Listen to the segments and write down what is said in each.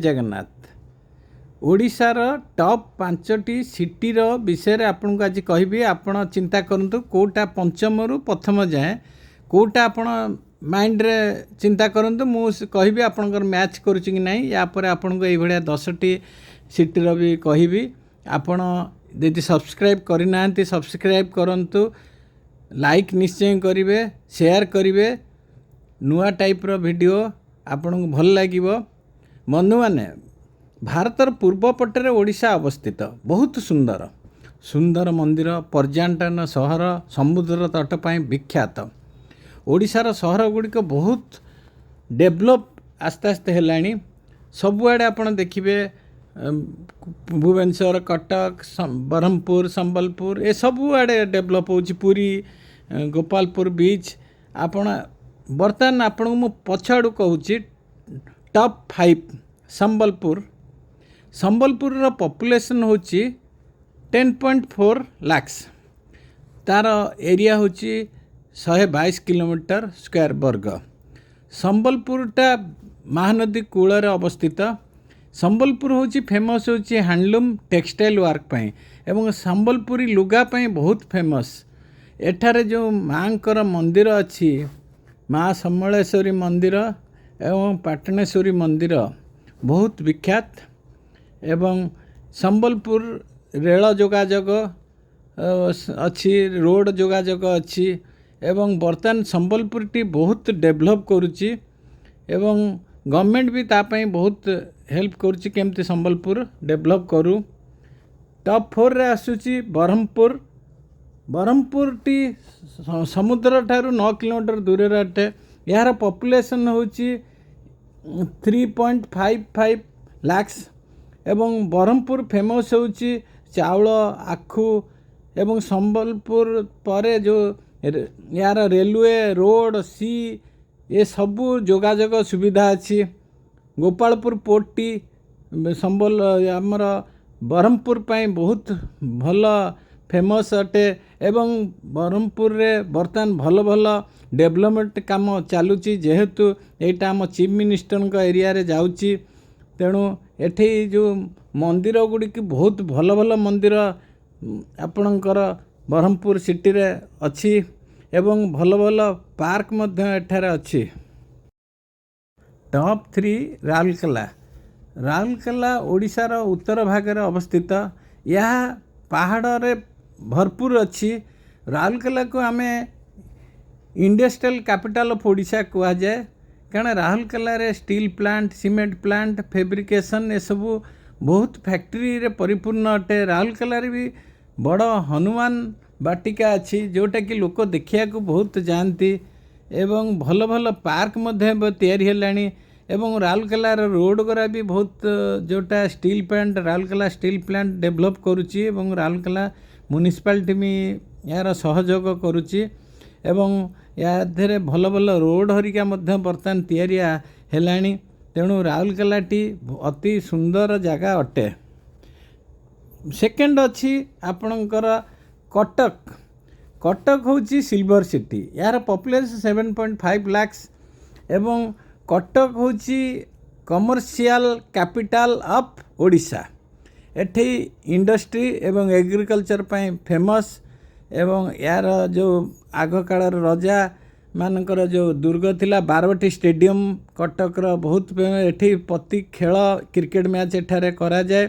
ଜଗନ୍ନାଥ। ଓଡ଼ିଶାର ଟପ୍ 5ଟି ସିଟିର ବିଷୟରେ ଆପଣଙ୍କୁ ଆଜି କହିବି। ଆପଣ ଚିନ୍ତା କରନ୍ତୁ, କେଉଁଟା ପଞ୍ଚମରୁ ପ୍ରଥମ ଯାଏଁ କେଉଁଟା, ଆପଣ ମାଇଣ୍ଡରେ ଚିନ୍ତା କରନ୍ତୁ। ମୁଁ କହିବି ଆପଣଙ୍କର ମ୍ୟାଚ୍ କରୁଛି କି ନାହିଁ। ୟା ପରେ ଆପଣଙ୍କୁ ଏଇଭଳିଆ 10ଟି ସିଟିର ବି କହିବି। ଆପଣ ଯଦି ସବସ୍କ୍ରାଇବ୍ କରିନାହାନ୍ତି, ସବସ୍କ୍ରାଇବ୍ କରନ୍ତୁ, ଲାଇକ୍ ନିଶ୍ଚୟ କରିବେ, ସେୟାର କରିବେ। ନୂଆ ଟାଇପ୍ର ଭିଡ଼ିଓ ଆପଣଙ୍କୁ ଭଲ ଲାଗିବ। ବନ୍ଧୁମାନେ, ଭାରତର ପୂର୍ବ ପଟରେ ଓଡ଼ିଶା ଅବସ୍ଥିତ। ବହୁତ ସୁନ୍ଦର ସୁନ୍ଦର ମନ୍ଦିର, ପର୍ଯ୍ୟଟନ ସହର, ସମୁଦ୍ର ତଟ ପାଇଁ ବିଖ୍ୟାତ। ଓଡ଼ିଶାର ସହର ଗୁଡ଼ିକ ବହୁତ ଡେଭଲପ୍ ଆସ୍ତେ ଆସ୍ତେ ହେଲାଣି। ସବୁଆଡ଼େ ଆପଣ ଦେଖିବେ, ଭୁବନେଶ୍ୱର, କଟକ, ବ୍ରହ୍ମପୁର, ସମ୍ବଲପୁର, ଏସବୁଆଡ଼େ ଡେଭଲପ୍ ହେଉଛି। ପୁରୀ, ଗୋପାଳପୁର ବିଚ୍। ଆପଣ ବର୍ତ୍ତମାନ ଆପଣଙ୍କୁ ମୁଁ ପଛଆଡ଼ୁ କହୁଛି। Top 5, Sambalpur. ସମ୍ବଲପୁରର ପପୁଲେସନ୍ ହେଉଛି 10.4 ଲାକ୍ସ। ତା'ର ଏରିଆ ହେଉଛି 122 କିଲୋମିଟର ସ୍କୋୟାର ବର୍ଗ। ସମ୍ବଲପୁରଟା ମହାନଦୀ କୂଳରେ ଅବସ୍ଥିତ। ସମ୍ବଲପୁର ହେଉଛି ଫେମସ୍ ହେଉଛି ହ୍ୟାଣ୍ଡଲୁମ୍ ଟେକ୍ସଟାଇଲ୍ ୱାର୍କ ପାଇଁ ଏବଂ ସମ୍ବଲପୁରୀ ଲୁଗା ପାଇଁ ବହୁତ ଫେମସ୍। ଏଠାରେ ଯେଉଁ ମାଆଙ୍କର ମନ୍ଦିର ଅଛି, ମା ସମଲେଶ୍ୱରୀ ମନ୍ଦିର ଏବଂ ପାଟଣେଶ୍ୱରୀ ମନ୍ଦିର ବହୁତ ବିଖ୍ୟାତ। ଏବଂ ସମ୍ବଲପୁର ରେଳ ଯୋଗାଯୋଗ ଅଛି, ରୋଡ଼ ଯୋଗାଯୋଗ ଅଛି ଏବଂ ବର୍ତ୍ତମାନ ସମ୍ବଲପୁରଟି ବହୁତ ଡେଭଲପ୍ କରୁଛି ଏବଂ ଗଭର୍ଣ୍ଣମେଣ୍ଟ ବି ତା ପାଇଁ ବହୁତ ହେଲ୍ପ କରୁଛି, କେମିତି ସମ୍ବଲପୁର ଡେଭଲପ୍ କରୁ। ଟପ୍ 4ରେ ଆସୁଛି ବ୍ରହ୍ମପୁର। ବ୍ରହ୍ମପୁରଟି ସମୁଦ୍ର ଠାରୁ 9 କିଲୋମିଟର ଦୂରରେ ଅଟେ। ଏହାର ପପୁଲେସନ୍ ହେଉଛି 3.55 ଲାକ୍ସ ଏବଂ ବ୍ରହ୍ମପୁର ଫେମସ୍ ହେଉଛି ଚାଉଳ, ଆଖୁ। ଏବଂ ସମ୍ବଲପୁର ପରେ ଯେଉଁ ଏହାର ରେଲୱେ, ରୋଡ଼, ସି ଏସବୁ ଯୋଗାଯୋଗ ସୁବିଧା ଅଛି। ଗୋପାଳପୁର ପୋର୍ଟଟି ଆମର ବ୍ରହ୍ମପୁର ପାଇଁ ବହୁତ ଭଲ ଫେମସ୍ ଅଟେ ଏବଂ ବ୍ରହ୍ମପୁରରେ ବର୍ତ୍ତମାନ ଭଲ ଭଲ ଡେଭଲପମେଣ୍ଟ କାମ ଚାଲୁଛି। ଯେହେତୁ ଏଇଟା ଆମ ଚିଫ୍ ମିନିଷ୍ଟରଙ୍କ ଏରିଆରେ ଯାଉଛି, ତେଣୁ ଏଠି ଯେଉଁ ମନ୍ଦିର ଗୁଡ଼ିକ, ବହୁତ ଭଲ ଭଲ ମନ୍ଦିର ଆପଣଙ୍କର ବ୍ରହ୍ମପୁର ସିଟିରେ ଅଛି ଏବଂ ଭଲ ଭଲ ପାର୍କ ମଧ୍ୟ ଏଠାରେ ଅଛି। ଟପ୍ 3, ରାଉରକେଲା। ରାଉରକେଲା ଓଡ଼ିଶାର ଉତ୍ତର ଭାଗରେ ଅବସ୍ଥିତ। ଏହା ପାହାଡ଼ରେ ଭରପୁର ଅଛି। ରାଉରକେଲାକୁ ଆମେ ଇଣ୍ଡଷ୍ଟ୍ରିଆଲ କ୍ୟାପିଟାଲ ଅଫ୍ ଓଡ଼ିଶା କୁହାଯାଏ, କାରଣ ରାଉରକେଲାରେ steel plant, cement plant, fabrication ଏସବୁ ବହୁତ ଫ୍ୟାକ୍ଟ୍ରିରେ ପରିପୂର୍ଣ୍ଣ ଅଟେ। ରାଉରକେଲାରେ ବି ବଡ଼ ହନୁମାନ ବାଟିକା ଅଛି, ଯେଉଁଟାକି ଲୋକ ଦେଖିବାକୁ ବହୁତ ଯାଆନ୍ତି ଏବଂ ଭଲ ଭଲ ପାର୍କ ମଧ୍ୟ ଏବେ ତିଆରି ହେଲାଣି। ଏବଂ ରାଉରକେଲାର ରୋଡ଼ ଗୁଡ଼ା ବି ବହୁତ, ଯେଉଁଟା steel plant, Rourkela steel plant develop କରୁଛି ଏବଂ ରାଉରକେଲା ମ୍ୟୁନିସିପାଲିଟି ବି ଏହାର ସହଯୋଗ କରୁଛି ଏବଂ ୟା ଦେହରେ ଭଲ ଭଲ ରୋଡ଼ ହରିକା ମଧ୍ୟ ବର୍ତ୍ତମାନ ତିଆରି ହେଲାଣି। ତେଣୁ ରାଉରକେଲାଟି ଅତି ସୁନ୍ଦର ଜାଗା ଅଟେ। ସେକେଣ୍ଡ ଅଛି ଆପଣଙ୍କର କଟକ। କଟକ ହେଉଛି ସିଲଭର ସିଟି। ଏହାର ପପୁଲେସନ୍ 7.5 ଲାକ୍ସ ଏବଂ କଟକ ହେଉଛି କମର୍ସିଆଲ କ୍ୟାପିଟାଲ ଅଫ୍ ଓଡ଼ିଶା। ଏଠି ଇଣ୍ଡଷ୍ଟ୍ରି ଏବଂ ଏଗ୍ରିକଲଚର ପାଇଁ ଫେମସ୍ ଏବଂ ଏହାର ଯେଉଁ ଆଗକାଳର ରଜା ମାନଙ୍କର ଯେଉଁ ଦୁର୍ଗ ଥିଲା, ବାରବାଟୀ ଷ୍ଟାଡ଼ିୟମ୍ କଟକର ବହୁତ। ଏଠି ପ୍ରତି ଖେଳ, କ୍ରିକେଟ ମ୍ୟାଚ୍ ଏଠାରେ କରାଯାଏ।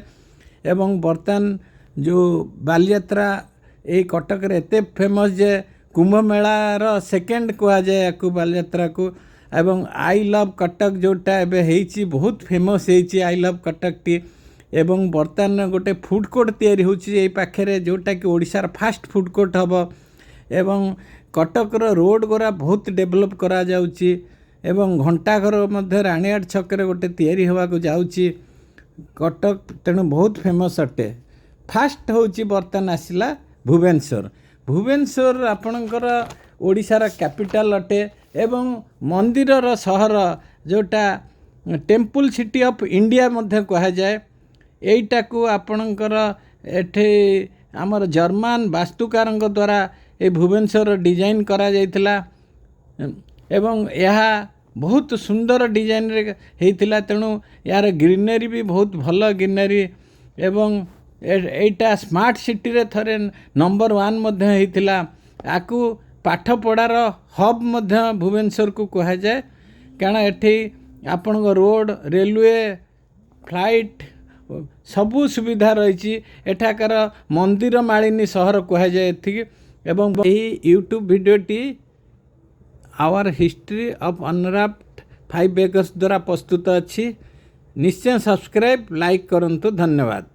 ଏବଂ ବର୍ତ୍ତମାନ ଯେଉଁ ବାଲିଯାତ୍ରା ଏଇ କଟକରେ ଏତେ ଫେମସ୍ ଯେ କୁମ୍ଭମେଳାର ସେକେଣ୍ଡ କୁହାଯାଏ ୟାକୁ, ବାଲିଯାତ୍ରାକୁ। ଏବଂ I love Cuttack ଯେଉଁଟା ଏବେ ହେଇଛି, ବହୁତ ଫେମସ୍ ହେଇଛି I love କଟକଟି। ଏବଂ ବର୍ତ୍ତମାନ ଗୋଟେ ଫୁଡ଼୍ କୋର୍ଟ ତିଆରି ହେଉଛି ଏଇ ପାଖରେ, ଯେଉଁଟାକି ଓଡ଼ିଶାର ଫାଷ୍ଟ ଫୁଡ଼୍ କୋର୍ଟ ହେବ। ଏବଂ କଟକର ରୋଡ଼ ଗୁଡ଼ା ବହୁତ ଡେଭଲପ୍ କରାଯାଉଛି ଏବଂ ଘଣ୍ଟାଘର ମଧ୍ୟ ରାଣୀହାଟ ଛକରେ ଗୋଟେ ତିଆରି ହେବାକୁ ଯାଉଛି। କଟକ ତେଣୁ ବହୁତ ଫେମସ୍ ଅଟେ। ଫାଷ୍ଟ ହେଉଛି ବର୍ତ୍ତମାନ ଆସିଲା ଭୁବନେଶ୍ୱର। ଭୁବନେଶ୍ୱର ଆପଣଙ୍କର ଓଡ଼ିଶାର କ୍ୟାପିଟାଲ ଅଟେ ଏବଂ ମନ୍ଦିରର ସହର, ଯେଉଁଟା ଟେମ୍ପୁଲ ସିଟି ଅଫ୍ ଇଣ୍ଡିଆ ମଧ୍ୟ କୁହାଯାଏ। ଏଇଟାକୁ ଆପଣଙ୍କର ଏଠି ଆମର ଜର୍ମାନ ବାସ୍ତୁକାରଙ୍କ ଦ୍ୱାରା ଏ ଭୁବନେଶ୍ୱର ଡିଜାଇନ୍ କରାଯାଇଥିଲା ଏବଂ ଏହା ବହୁତ ସୁନ୍ଦର ଡିଜାଇନରେ ହେଇଥିଲା। ତେଣୁ ଏହାର ଗ୍ରିନେରୀ ବି ବହୁତ ଭଲ ଗ୍ରିନେରୀ ଏବଂ ଏଇଟା ସ୍ମାର୍ଟ ସିଟିରେ ଥରେ ନମ୍ବର 1 ମଧ୍ୟ ହେଇଥିଲା। ଆକୁ ପାଠପଢ଼ାର ହବ୍ ମଧ୍ୟ ଭୁବନେଶ୍ୱରକୁ କୁହାଯାଏ, କାରଣ ଏଠି ଆପଣଙ୍କ ରୋଡ଼, ରେଲୱେ, ଫ୍ଲାଇଟ୍ ସବୁ ସୁବିଧା ରହିଛି। ଏଠାକାର ମନ୍ଦିର ମାଳିନୀ ସହର କୁହାଯାଏ ଏଠିକି। ଏବଂ ଏହି ୟୁଟ୍ୟୁବ୍ ଭିଡ଼ିଓଟି Our History of Unwrapped 5 Acres ଦ୍ୱାରା ପ୍ରସ୍ତୁତ ଅଛି। ନିଶ୍ଚୟ ସବସ୍କ୍ରାଇବ୍, ଲାଇକ୍ କରନ୍ତୁ। ଧନ୍ୟବାଦ।